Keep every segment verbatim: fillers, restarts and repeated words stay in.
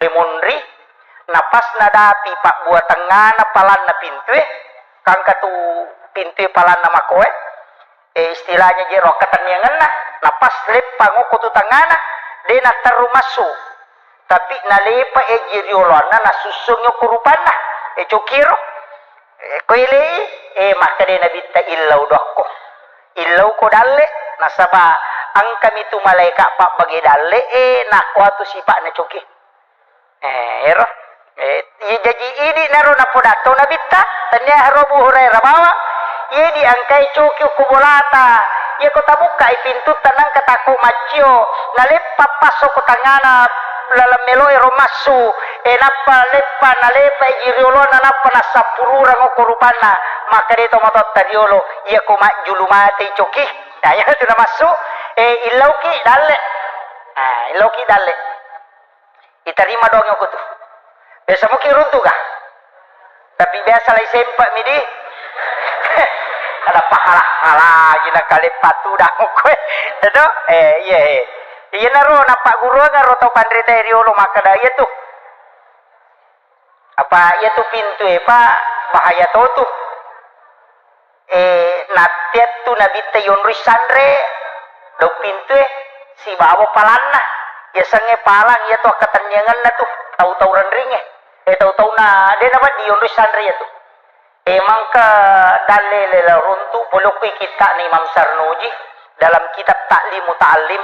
Lemonri, napas nadapi pabbua tengngana palanna pintue, kangka tu pintue palanna makoe, eh, istilahnya jero akkatenniangenna, napas leppa ngoko tu tengngana, de naterru massu. Tapi nalepa eji rioloanna, nasussungi okko rupanna, e cokiro. Eh, ko elei, eh, makkeda Nabitta, "Illau dokko. Illau ko dalle, nasaba engkami tu malaika pabbage dalle, eh, nakko atu sipa'na coki." Eh, ero. Eh, iya jaji idi naro napodatto Nabitta, tania haro Abu Hurairah bawang, iya di engkai coki ko bolata, iya ko tabukkai pintutta nangka takko maccio, naleppa passo ko tangana laleng melo ero massu, eh, nappa leppa, nalepa eji rioloanna, nappa nassappururang okko rupanna, makkeda to matotta riolo, iya ko majjulu matei coki. Nah, iya tu namassu, eh, illauki dalle. Nah, illauki dalle. Itarima doang okko tu. Biasa muki runtu kah? Tapi biasa lai sempa mi di. Ada pahala-hala gina kale patu dah koe. Itu? Eh, iya, eh. Iya naro, nappa guruang ro tau panrita riolo makkeda iya tu. Apa iya tu pintu e, Pak, bahaya to tu. Eh, natteattu Nabitta yonroi sanre daung pintu e sibawa palanna. Yasengnge palang iya tu akkatenniangenna tu tau-tau renringnge. Eh, tau-tauna de nawedding yonroi sanre iya tu. Eh, mangka dalle lela runtu pole okko kitta'na Imam Sarnuji dalam kitab Ta'lim Muta'allim.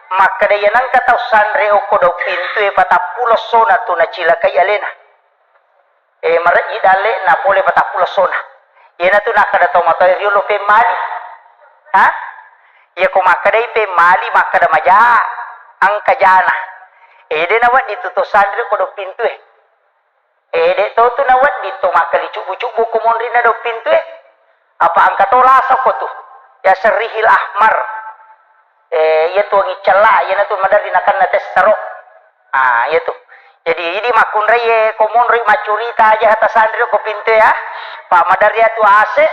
Makkeda iya nengka tau sanre okko daung pintu e patappulo essona tu nacilakai alena. Eh, marejji dalle na pole patappulo essona. Iyanatu nakkeda tau matoa riolo pemmali. Ha? Iya ko makkedai pemmali, makkeda maja, engka jana. Eh, de nawedding tu to sanre ko do pintu e. Eh, de to tu nawedding to makkali cubbu-cubbu ko monrinna do pintu e. Apa engka to lasa ko tu. Ya serrihil ahmar. Eh, iya tu wangi cella, iyanatu maderri nakenna tessero. Ah, iya tu. Jadi, idi makkunrai e, ko monri maccurita aja hata sanri ko pintu ya. Pak maderri atu ase.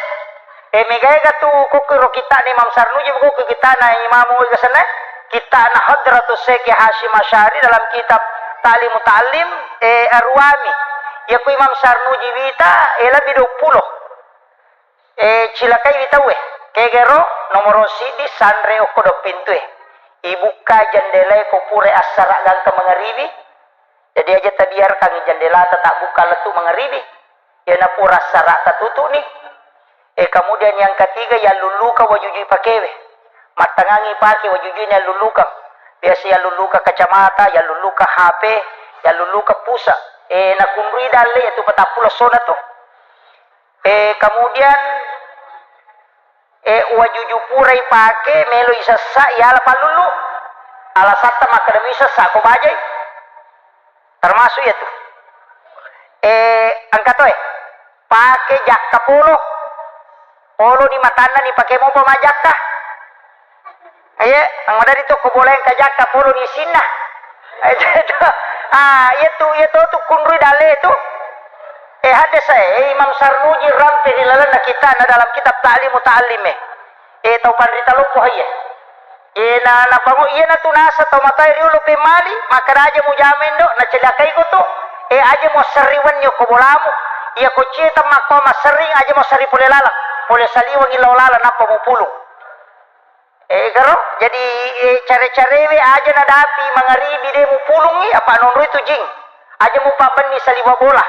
Eh, megaega tu kokko ro kitta'na Imam Sarnuji, kokko kitta'na Imam Ghazali, kitta'na Hadratus Syekh Hasyim Asy'ari dalam kitab Ta'lim Muta'allim, eh, Arwami. Iya ku Imam Sarnuji wita, eh, lebih dua puluh. Eh, cilakaiwi tauwe. Kegero nomoro siddi sanre okko do pintue. Ibukka jendelae ko pura assara gangka mangaribi. Jadi aja tabiarkan jendelata tabbuka lettu mangaribi. Iyana pura assara tatutuni. Eh, kemudian yang ketiga, yallulluka wajujui pakewe. Mattangangi pake wajujui yallulluka. Biasa yallulluka kacamata, yallulluka H P, yallulluka pusa. Eh, nakunrui dalle itu patappulo essona tu. Eh, kemudian, eh, wajuju purai pake melo isessa yala pallullu. Alasatta makkeda mi isessa ko bajai. Termasuk iya tu. Eh, engka to e. Pake jakka polo. Polo ni matanna ni pake mopa majakka. Iya, maderri to ko bola engka jakka polo ni isinna. Ah, iya tu, iya to tu kunrui dalle tu. Eh, hadis e, eh, Imam Sarnuji rampe ri lalenna kitta'na dalam kitab Ta'lim Muta'allim e. Eh, tau panrita loppo iya. Eh, na, napango, iyanatu nasa tau matoa riolo pemmali, makkeda aja mujama indo, nacilakai ko tu. Eh, aja muasserri wenni okko bolamu. Iya ko cie temmakko masserring, aja muasserri pole laleng. Pole saliwengi lao laleng nappa mupulung. Eh, garo, jadi, eh, care-carewe aja nadapi mangaribi de mupulungi, apa nonroi tu jing. Aja mupabbenni saliwa bola.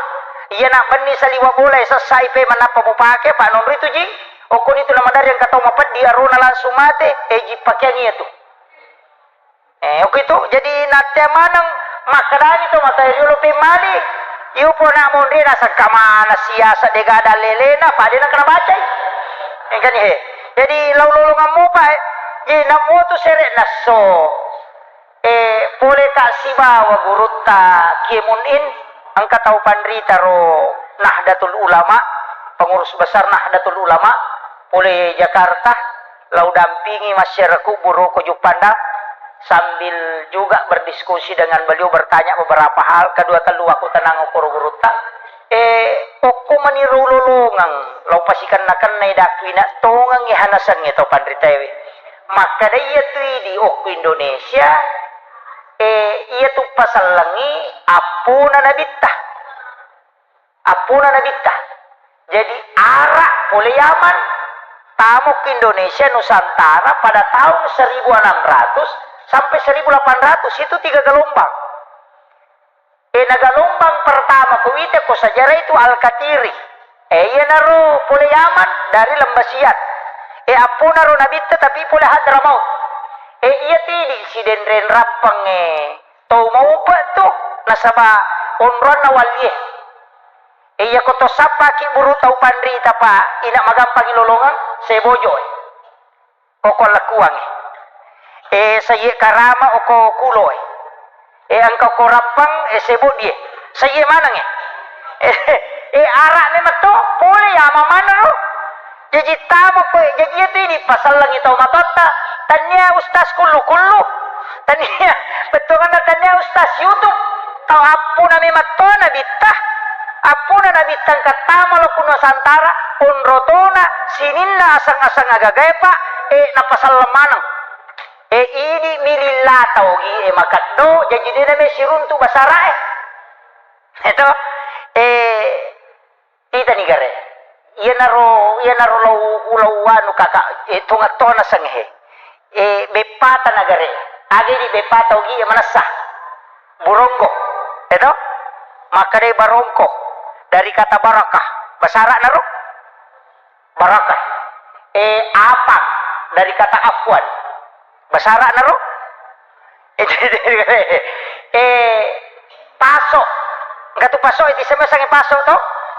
Iya nabbenni saliwa bola, eh, sessai pe manappa mupake, apa nonroi tu jing. Okkoni tu namaderri engka tau mapeddi arona langsung mate, eh, jippakeang iya tu. Eh, okko itu, jadi nattea maneng makkedani to matoa riolo pemmali, iyo pona monri nasengka mana siasa dega dalelena, pade nakena bacai. Engkani he. Jadi lau lolongang mopa, eh, jadi nammo tu sere nasso. Eh, pole ka sibawa gurutta Kiai Mun'in, engka tau panrita ro Nahdlatul Ulama, pengurus besar Nahdlatul Ulama, pole Jakarta, lau dampingi masyarakat buru ko Juppandang, sambil juga berdiskusi dengan beliau, bertanya beberapa hal, kedua tellu aku tenang okoro gurutta. Eh, okko maniro lolongang, lau pasikenna-kennai dakku ina tongengi hanasengnge tau panritaewe. Makkeda iya tu idi okko Indonesia, Eh, iya tu pasellengi appona Nabitta. Appona Nabitta. Jadi, ara pole Yaman, tamo ke Indonesia Nusantara pada tahun seribu enam ratus sampai seribu delapan ratus, itu tiga gelombang. Eh, na gelombang pertama ko wite ko sejarah itu Al-Katiri. Eh, iyanaro pole Yaman dari Lembah Siat. Eh, apponaro Nabitta tapi pole Hadramaut. Eh, iya tidi sidenreng rappeng, eh, tau maupe tu, nasaba onroanna wallie. Eh, iya ko to sappaki buru tau panrita pa, ina magampang ilolongeng, sebojo, eh. Oko lekuang, eh. Eh, saye karama oko kulo, eh. Eh, engka ko rappang, eh, seboddi, eh. Saye maneng, eh. Eh, eh, ara memang to, pole ya mamana ro. Jaji tamo ko, jaji itu ini pasallangi tau matotta. Tania ustaz kullu-kullu. Tania, bettuanna tania ustaz YouTube. Tau appuna memang to Nabitta. Appuna Nabitta engka tama lo ku Nusantara, onrotona, sininna aseng-aseng agagae, Pak, eh, napasalleng maneng. Eh, idi mililla tau gi, eh, makaddo, jaji dena me siruntu basara, eh. Eto, eh, Itani gare. Iyanaro, iyanaro lau, lau anu kaka, eh, tonga-tonga sengehe. Eh, beppata nagare. Age di beppata ugi manessa. Buronggo. Eto? Makkadai barongko. Dari kata barakah. Basara naro? Barakah. Eh, apang. Dari kata afwan. Basara naro? Eh, paso. Engka tu paso, itu sama sange paso to.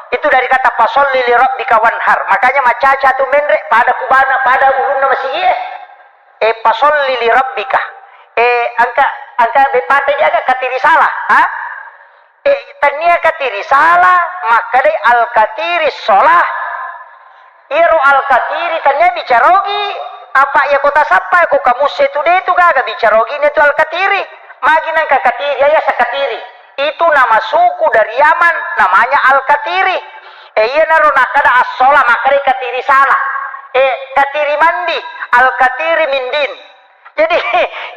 Itu dari kata fasolli li rabbika wanhar. Makanya macaca tu menre pada kubana, pada ulunna masigi, eh. Eh, fasolli li rabbika. Eh, engka, engka bepate dia aga katiri salah, ha? Eh, tania katiri salah, makkadai al-katiri sholah. Iyaro al-katiri tania bicara ogi, apa iya ko tasappa ko kamusse tu de tu gaga bicara ogi ne tu al-katiri. Magi nangka katiri, iya sakatiri. Itu nama suku dari Yaman, namanya al-katiri. Eh, iyanaro nakkada as-sholah, makkadai katiri salah. Eh, katiri mandi, al-katiri mindin. Jadi,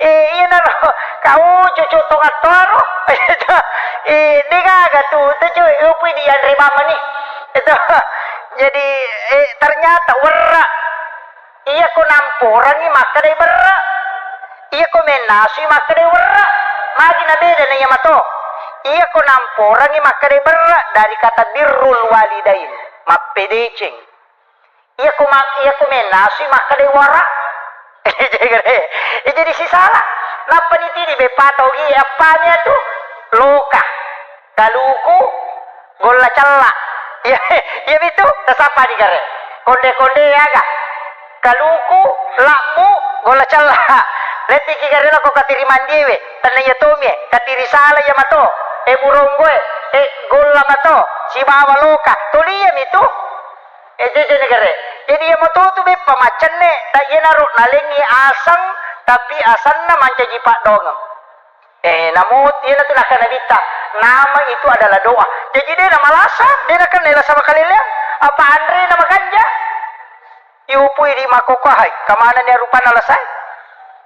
eh, iyanaro, kau cucu tongattoaro. Eh, degaga tu, tu cu, upui dianre bamani. Itu. Jadi, eh, ternyata werra. Iya ko namporangi makkadai berra. Iya ko mennasui makkadai werra. Magi nabeda na iya mato. Iya ko namporangi makkadai berra dari kata birrul walidain. Mappedeceng. Iya ko ma-, iya ko mennasui makkadai wara. Eh, jadi sisala. Nappa nitini beppa tau gi, appami atu? Loka, kaluku, golla cella. Iya, iya bitu, tasappa di gare. Konde-konde aga? Kaluku, labbu, golla cella. Lettiki gare lako katiri mandiewe. Tanna iya tomi e, katiri sala iya mato. E buronggo e, e golla mato. Sibawa loka. Toli iya mitu. Eh, jeje negere. Jadi, iya mato tu beppa maccenne, ta iyanaro nalengngi aseng, tapi asenna mancaji paddongeng. Eh, namo, iyanatu nakkeda Nabitta, nama itu adalah doa. Jadi, de namalasa, de nakenna lasa makaleleang, apa anre na maganja. Yupui di makoko, hai, kamana ni rupanna lasae?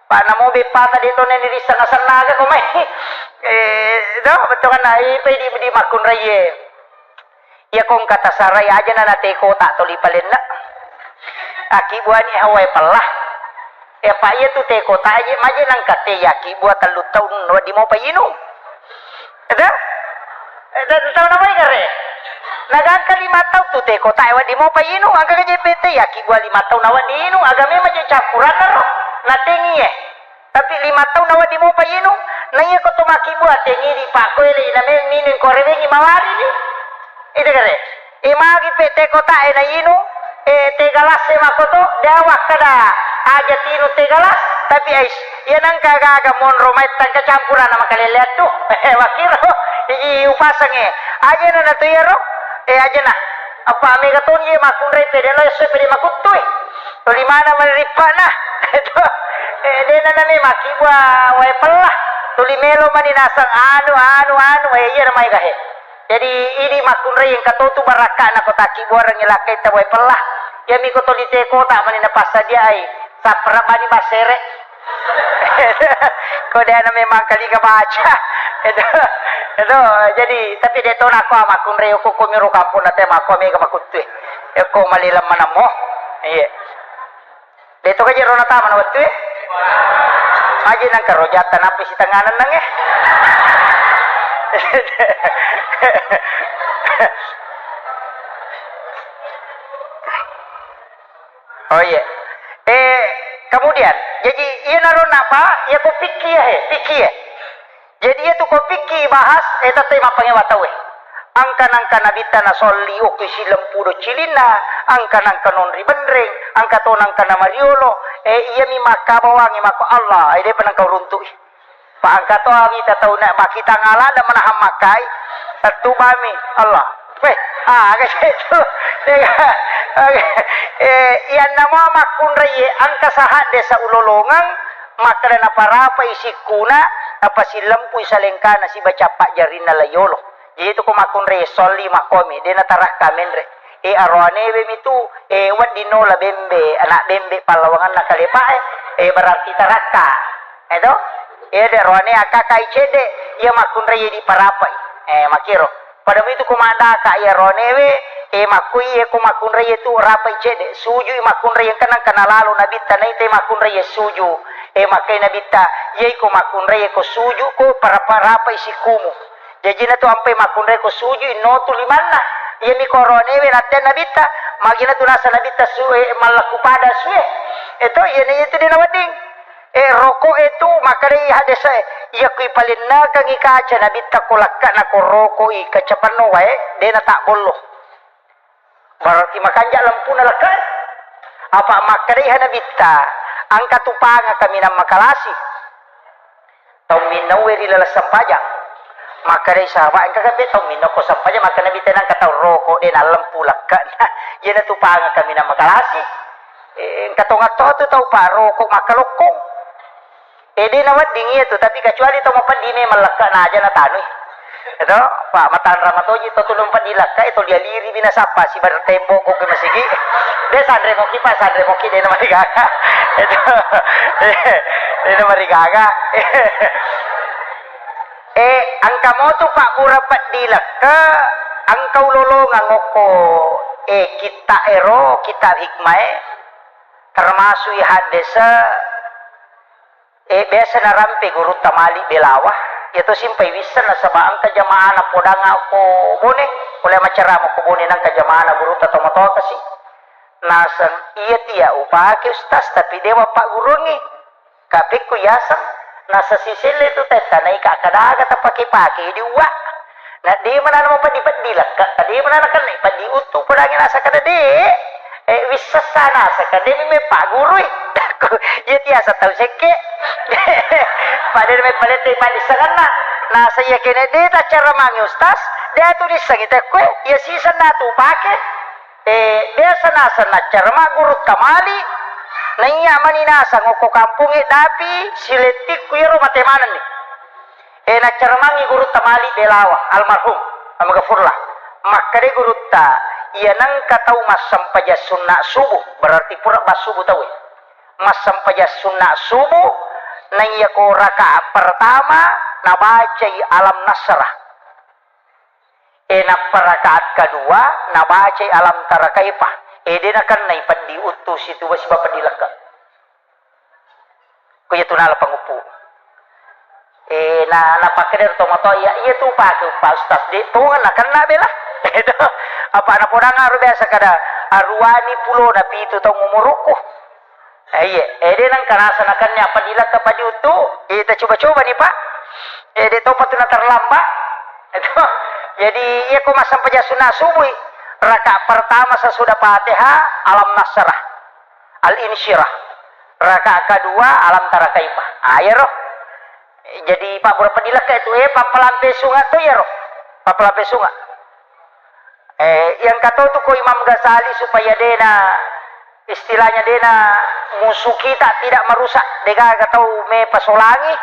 Pa namo beppata de to neni risseng asenna aga ko mai. Eh, do, bettuanna, ipe di, di makkunraie. Iya ko engka tasarai aja na, na teh kotak toli palenna. Aki buani hawae pella. Ya, pa iya tu teh kotak aja, maje nangka teh yaki bua tellu taung, wedding mopa inung. Ada? Eh, da-, tau namai gare. Nagangka lima taung tu teh kotak, wedding mopa inung, angka gaje pete yaki bua lima taung, na wedding inung, aga memang je campuranna ro. Na tengi e. Tapi lima taung na wedding mopa inung, na iya ko to makkibua tengi di pakkoele, ina me minung ko rewengi mawari ni. Ida gare. Imagi pe teh kotak e na inung, eh, teh galas e makkoto, de awa kada aja tinung teh galas, tapi ais, iya nangka gaga monro mai tangka campuran na makaleleang tu. Eh, wakiro, iji upasang e. Aja na, na tu iyaro, eh, aja na. Apa mega toni iya makkunrai pede lo esso pede makuttui. Tuli mana mani rippana. Eh, dena nani makkibua wae pella. Tuli melo mani nasang anu, anu, anu, eh, iya namai gahe. Jadi, idi makkunrai engka to tu barakka'na ko takkibuarengngi lakkaita wae pella. Iyami ko tuli teh kotak mani napassadiai. Sappara bani bassere. Ko de' na memang kali ka baca. Itu, itu, jadi, tapi de' to nako makkunrai ko, ko miro kampung na te mako mega makuttue. Ko malileng manammo. Iya. De' to kaje ro natama na wettue. Aje nang karo jatta napi sitanganan nang, eh. Oh iya. Eh, kemudian, jadi iyanaro napa, iya ko fikih ya, he, fikih ya. Jadi iyatu ko fikih bahas, eh, tette mappangewa tau, eh. Engka nangka Nabitta nasolli okko silempudo cilinna, engka nangka nonri benreng, engka to nangka namariolo, eh, iyami makkabawangi mako Allah, eh, de'pa nangka uruntu'i. Pa engka to awita tau na makkitang ala de' manahang makkai, tettubami Allah. Weh, ah, aga setu. Eh, iyanna mo makkunrai engka sahadde saulolongeng, makkeda naparapai sikkuna, napasilempui salengkana sibawa cappa jarinna layolo. Jadi itu ko makkunrai solli makkomi, de' natarakka menre. Eh, aroanewe mitu, eh, wedding nola bembe, anak bembe pallawanganna kalepa, eh, eh, berarti tarakka. Eh, to? Eh, de' roane akkakai cedde, iya makkunrai diparapai. Eh, makiro. Pada mitu ko maddaka iya roanewe, eh, makkui iya ko makkunrai tu rapai cedde, sujui makkunrai engka nangka nalalo Nabitta naita makkunrai suju. Eh, makkai Nabitta, iya ko makkunrai ko suju ko para-, parapai sikkumu. Jajina tu ampai makkunrai ko sujui notu limanna. Iyami ko roanewe nattea Nabitta, magina tu nasa Nabitta su, eh, mallakku pada sue. Eh, to, iyana itu de' nawedding. Eh, roko e tu makkedai hadese, iya kui palennekengi kaca Nabitta ko lakkana ko roko i kaca penno wae, de' natabbollo. Berarti makanja lempuna lekka e. Apa makkedai ha Nabitta, engka tu panga kaminang makalasi. Tau minnaue ri laleng sempajang. Makkedai sahabat, engka kape tau minna ko sempajang, makkeda Nabitta nangka tau roko de' nalempu lekkana. Iyana tu panga kaminang makalasi. Eh, engka tongatto tu tau pa roko makkalokkong. Eh, de' nawedding iya tu, tapi kecuali tau mapeddi memang lekkana aja natanui. Eto, pa matanra matoji to tulung peddi lekka, eto lialiri bina sappa sibar tembok ko ke masigi. De' sanre moki pa, sanre moki de' namarigaga. Eto, de' namarigaga. Eh, engka motu pabbura peddi lekka, engka ulolongeng okko, eh, kitta ero, kitta hikmah e, termasuk i haddese, eh, biasa narampe gurutta Malik Belawa, iya to simpai wisseng nasaba engka jamaana podang ko Bone, pole macerama ko Bone nangka jamaana gurutta tomatoa kasi. Naseng, iya tia upake Ustaz, tapi dewa pagguruangngi. Kapekku yaseng, nasa siselle tu tetta naika kadaga tapake-pake di uwa. Na de manana mapeddi-peddi lekka, de manana kenna peddi uttu podangi nasa kada de. Eh, wissessa nasa kada mi me pagurui. Iya tiasa tau sekke. Pada me palette padissenganna. Nasa iya kene de taccara mangi Ustaz, de tu dissengi tekkue, iya sisenna tu pake. Eh, biasa naseng naccarama gurutta Malik, naiya mani naseng okko kampungnge Dapi, silettikku iyaro mate manenni. Eh, naccaramangngi gurutta Malik Belawa, almarhum, amagafurlah. Makkeda gurutta, iya nengka tau massempajang sunna subuh, berarti pura bassubuh tauwe. Massempajang sunna subuh, naiya ko rakaat pertama, nabacai Alam Nasrah. E, nappa rakaat kadua nabacai Alam Tara Kaifa. E, de nakennai peddi uttu situba siba peddi lekka. Ko iya tu nala panguppu. E, na, napakkeda ro tomatoa, iya, iya tu pake uppa Ustaz, de tongeng nakenna bela. Apa napodang aro biasa kada aruani pulona pitu taung umurukku. Eh, iya. Eh, de nengka nasa nakenni apa dilekka pa diuttu. Eh, tacoba-coba ni, Pak. Eh, de topa tu naterlambat. Itu. Jadi, iya ko massempajang sunna subuh, rakaat pertama sesudah Fatihah, Alam Nasrah, Al-Insyirah. Rakaat kedua, Alam Tara Kaifa. Ah, iya roh. Jadi, Pak, berapa dilekka itu? Eh, pappalampe sunga tu, iya roh. Pappalampe sunga. Eh, yang kata tu ko Imam Ghazali supaya dena, istilahnya dena musuh kita tidak merusak, degaga tau me pasolangi,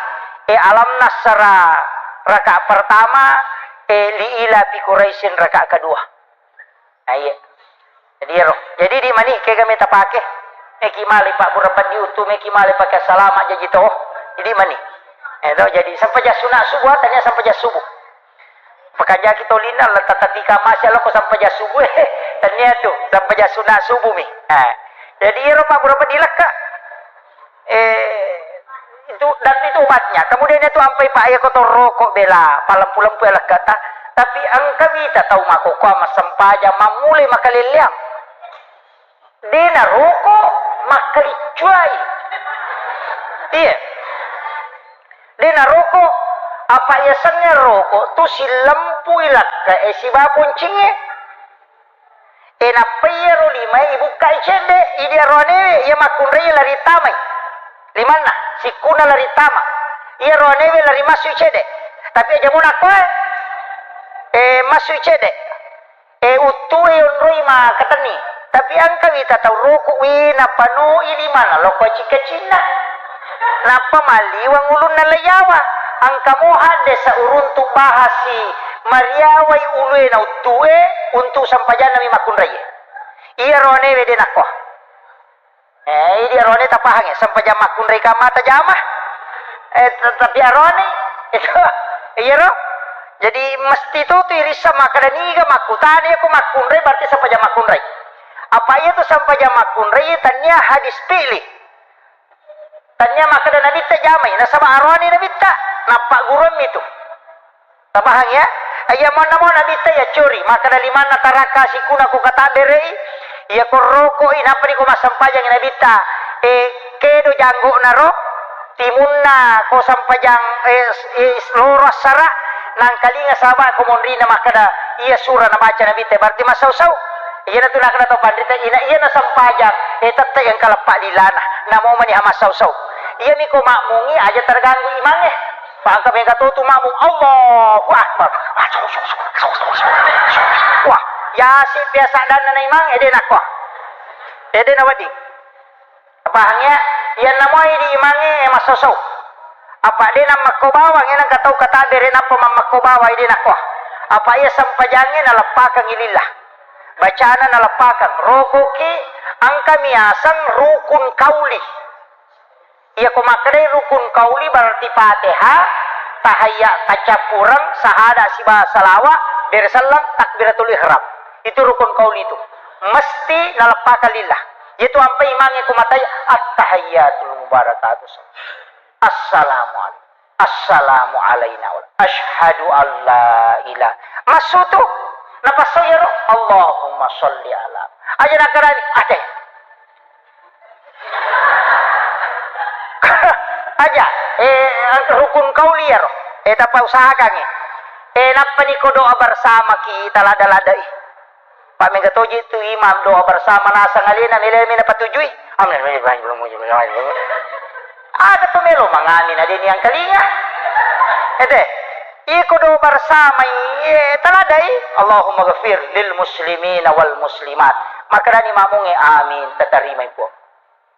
eh, Alam Nasrah rakaat pertama, eh, Li ila fi Quraisyin rakaat kedua. Nah, iya. Jadi, ero. Jadi, di mani kega me tapake. Meki male pabbura peddi uttu, meki male pake salama jaji to. Idi mani. Eh, to, jadi sempajang sunat subuh, tania sempajang subuh. Pakanjaki tolinna, la tatatika masya lo ko sempajang subuh, eh, tania tu, sempajang sunat subuh mi. Eh, jadi iro Pak berapa dilekka? Eh, itu, dan itu obatnya. Kemudian itu ampai Pak ya kotor rokok bela, palempu-lempu ya lekka ta. Tapi engka wita tau makkokkoe massempajang mammulai makalelleang. De naroko makkaliccuai. Iya. De naroko, apa yasengnge roko tu sillempui lakkae siba poncingnge. E nappa iyaro limae ibukkai cedde, idi aroanewe iya makkunrai lari tamai. Limanna, sikkuna lari tama. Iyaro anewe lari massui cedde. Tapi aja mo nakkoe, eh, massui cedde. E uttue onroi makkatenni, tapi engka wita tau roko, wi, napanoi limanna lokko cika-cinna. Nappa malliweng ulunna laiyawa. Engka mo haddesa uruntu bahasi mariawai ulue na uttue untu sempajanna mi makkunraie. Iyaro anewe de nakko. Eh, idi arone tapahang ya, sempajang makkunrai kamma tajama. Eh, te-, tapi arone itu, iyaro. Jadi mesti tu tu irissa makkeda niga makkutana, iya ko makkunrai berarti sempajang makkunrai. Apa iya tu sempajang makkunrai, tania hadis fi'li. Tania makkeda nabitta jamai, nasaba arone nabitta, nappa gurummi tu. Tapahang ya? Iya manna mo nabitta ya curi, makkeda limanna tarakka sikkuna ku katabberei, iya ko rokoi, nappa ni ko massempajang nabitta, eh, kedo janggokna ro, timunna ko sempajang, eh, s-, eh, s-, loro assara, nangkalinga saba ko monrina makkeda, iya sura nabaca nabitta, berarti massau-sau. Iyana tu nakkeda tau panrita, ina iya nasempajang, eh, tette engka leppa lilana, namo mani amassau-sau. Iya mi ko makmungi aja terganggu imangnge. Pangka mega to tu makmum, Allahu Akbar. Wah, yasi biasa danna na imang, ede nakko. Ede na wedding. Pahang ya? Iyanna moi di imangnge massosou. Apa de nammekko bawang, enang katau katabere nappa mammekko bawang, ede nakko. Apa iya sempajangnge naleppakang ilillah. Bacana naleppakang. Rokoki engka miaseng rukun kauli. Iya ko makkedai rukun kauli berarti Fatihah, tahayya, tacappureng, sahada siba salawa, bere selleng, takbiratul ihram. Itu rukun kauli itu. Mesti naleppakang lillah. Itu ampe imangnge ko matai, "At-tahiyyatul mubarakatuh. Assalamu alaikum. Assalamu alaina. Asyhadu an la ilaha." Massutu. Napassai iyaro, "Allahumma sholli ala." Aja nakkedani, ate. Aja, eh, rukun kauli iyaro. Eh, tapausahakangngi. Eh, nappani ko doa bersamaki talada-ladai. Pak mega toji tu imam doa bersama nasang alena mele mena patujui. Amin. Ada tu melo mangami na deni angkalinga. Ete. Iko doa bersama iye taladai. Allahumma ghafir lil muslimina wal muslimat. Makkedani mamunge amin, tatarima ipo.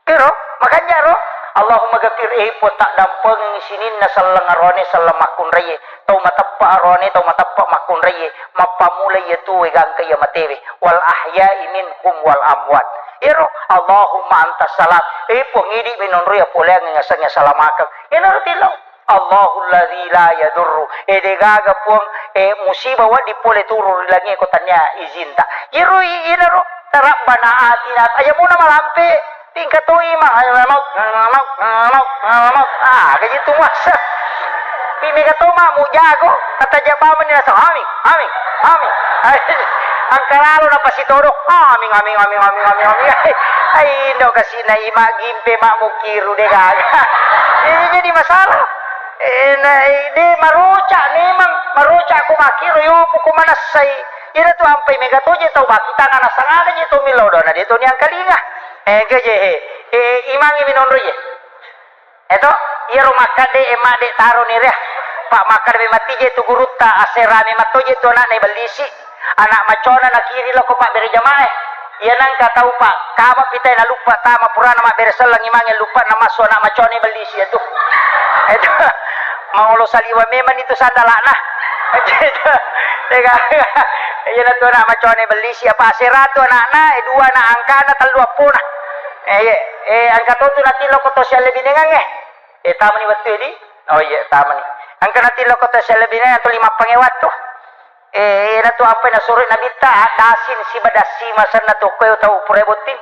Ero, makanja ro, Allahumma ghafir, eh, Puang, taddampengengngi sininna selleng aroane, selleng makkunraie, tau mateppa aroane, tau mateppa makkunraie, mappammula iya tuwe gangka iya matewe, wal ahya'i minhum wal amwat. Ero, Allahumma antas salam, eh, Puang, idi minonro iya poleang ngasengnge salamakeng. Enaro tillau. Allahul ladzi la yadurru. Eh, degaga, Puang, eh, musibah wedding pole turun ri langie ko tania izinta. Iyaro i-, inaro, Rabbana atina, aja muna malampe, tingka to imang, aja maut, maut, maut, maut. Ah, gaji tu muasa. Pi mega to ma mujago, kata jabamani rasa, amin, amin, amin. Angkaralo na pasitodo, amin, amin, amin, amin, amin, amin. Ai, indo kasina ima gimpe ma mukiru degaga. Ini jadi masalah. Eh, na, eh, de maroca memang, maroca ko makkiro yopo ko manessai. Ira tu ampai mega toje tau bakitang ana sangana je to millau dona de to niangkalinga. Eh, geje he. Eh, imangi minonro ye. Eto, iyaro makkade e madde taro ni ria. Pak makkade matti je tu gurutta, aserame mattoje tu anakna ibellisi. Anak macona nakiri lao ko pabbere jamaah e. Iya nengka tau pa, kama pitai naluppa tama purana mabbere selleng imangnge luppa namassu anak macone bellisi itu. Itu. Maolo saliwa memang itu sandalana. Iya na tu anak macone bellisi apa aseratu anakna, eh, dua anak angkana, tellu appona. Eh, iya, eh, angka to tu natillo ko to sialle binengangnge. Eh, tamani wettu edi? Oh iya, tamani. Engka nati lokko to selebine tu lima pangewattu. Eh, ena tu ampai nasuro Nabitta, addasin siba dassi masenna tu koe tau pura botting.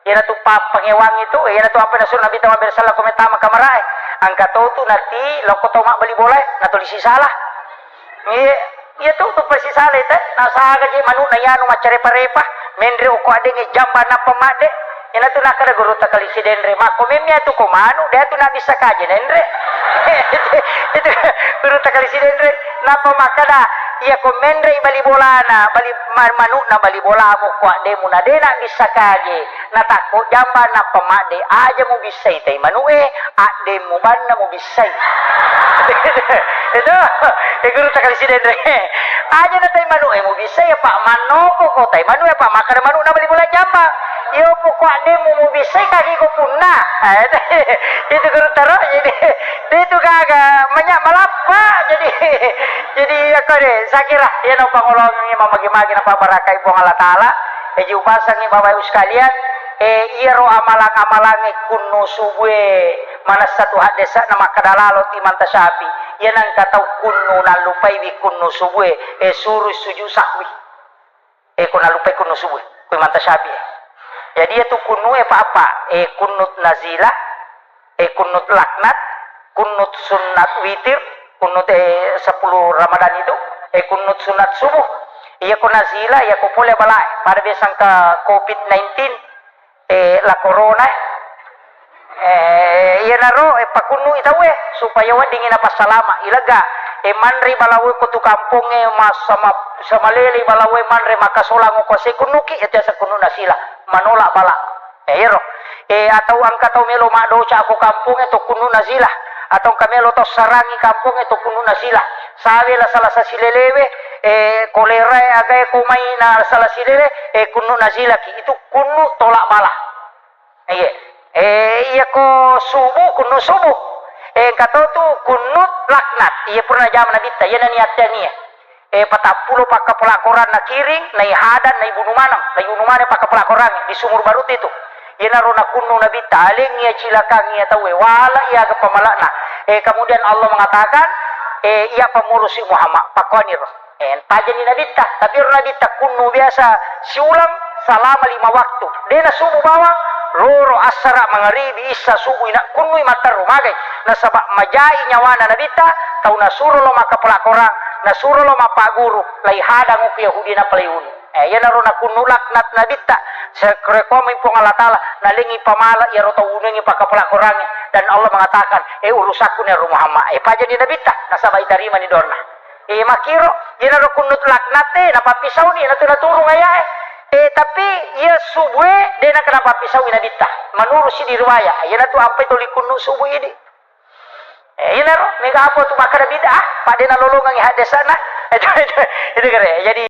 Ena tu pa-, pangewang itu, eh, ena tu ampai nasuro Nabitta mabbere sala ko metama kamarae. Engka to tu nati lokko to mabbali bolae, natuli sisala. Iya, iya tu, tu pasi sale te, nasaga je manu na yanu maccarepa-repa, menre uko adengnge jamba nappa madde. Ina tu nakkeda gurutta Kali Sidenre, makko memmi atu ko manu, de atu nabissa kaje nenre. Itu gurutta Kali Sidenre, nappa makkeda, iya ko menre bali bolana, bali ma-, manukna bali bolamu ko addemu na de nabissa kaje. Natakko jamba nappa madde, aja mubissai tai manu'e, addemmu banna mubissai. Itu, e gurutta Kali Sidenre. Aja na tai manu'e mubissai, apa mannoko ko tai manu'e, apa makkada manu'na bali bola jamba. Iyo poko addemmu mubissai kaki ko punna. Eh, itu gurutta ro. Jadi, itu gaga, manya malappa. Jadi, jadi, aku deh, saya kira, ya, no pangolongi mamagi-magi, napa barakai Puang Allah Ta'ala. Eji upasangngi Bapak Ibu sekalian, eh, iyaro amalang-amalangnge kunnu subue manessa tu haddesa'na makkeda lalo ti manta syafi. Iya nengka tau kunnu nallupaiwi kunnu subue, eh, suru sujud sahwi. Eh, ko nallupai kunnu subue, ko manta syafi. Jadi iya tu kunnu e pa apa? Eh, kunnut nazilah, eh, kunnut laknat, kunnut sunnat witir, kunnut, eh, sepuluh Ramadan itu, eh, kunnut sunnat subuh. Iya ko nazila, iya ko pole bala, pada biasa engka covid nineteen, eh, la corona, eh. Eh, iyanaro, eh, pakunnu i tauwe, supaya weddingi napassalama, ilega, eh, manre balawe ko tu kampongnge, mas-, sama, samalele balawe manre makasolang ko se kunnuki, itu asa kunnu nasila, manolak bala. Eh, iyaro. Eh, atau engka tau melo maddoca ko kampongnge to kunnu nazila, atau engka melo to sarangi kampongnge to kunnu nazila. Sawe la salasa silelewe, eh, kolerae agae ko mai na salasa silele, eh, kunnu nazilaki. Itu kunnu tolak bala. Iya. Eh, iya ko subuh, kunnu subuh. Eh, engka to tu kunnu laknat. Iya purana jama Nabitta, iya naniattania. Eh, patappulo pakkapala Koranna kiring, naihadang, naibunu maneng, naibunu maneng pakkapala Korangnge di Sumur Barut itu. Iyanaro nakunnu Nabitta, alengngi iya cilakang iya tauwe, wala iya aga pamala'na. Eh, kemudian Allah mengatakan, eh, iya pamurusi Muhammad, pakkuaniro. Eh, pajani Nabitta, tapi ro Nabitta kunnu biasa siulang selama lima waktu. Dena subuh bawang, roro, assara, mangaribi, issa, subuh, ina kunnui matteru magai. Nasaba majai nyawana Nabitta, tau nasuro lo makkapala Korang, nasuro lo mappaguru, lai hadang uku Yahudi napalai unu. Eh, iyanaro nakunnu laknat Nabitta, sekrekomi Puang Allah Ta'ala, nalengi pamala iyaro tau unungi pakkapala Korangnge. Dan Allah mengatakan, eh, urusakku ni ro Muhammad. Eh, pajani Nabitta, nasaba itarimani donna. Eh, makkiro, iyanaro kunnut laknat e, napappisauni, natu naturung ayae. Eh, tapi iya subue, de naka napappisaui Nabitta. Menurut si di riwayat, iyanatu ampai toli kunnu subuh idi. Eh, iyanaro, mega apa tu makkada bid'ah, pada nalolongangi haddesana. Itu, itu, itu kere. Jadi,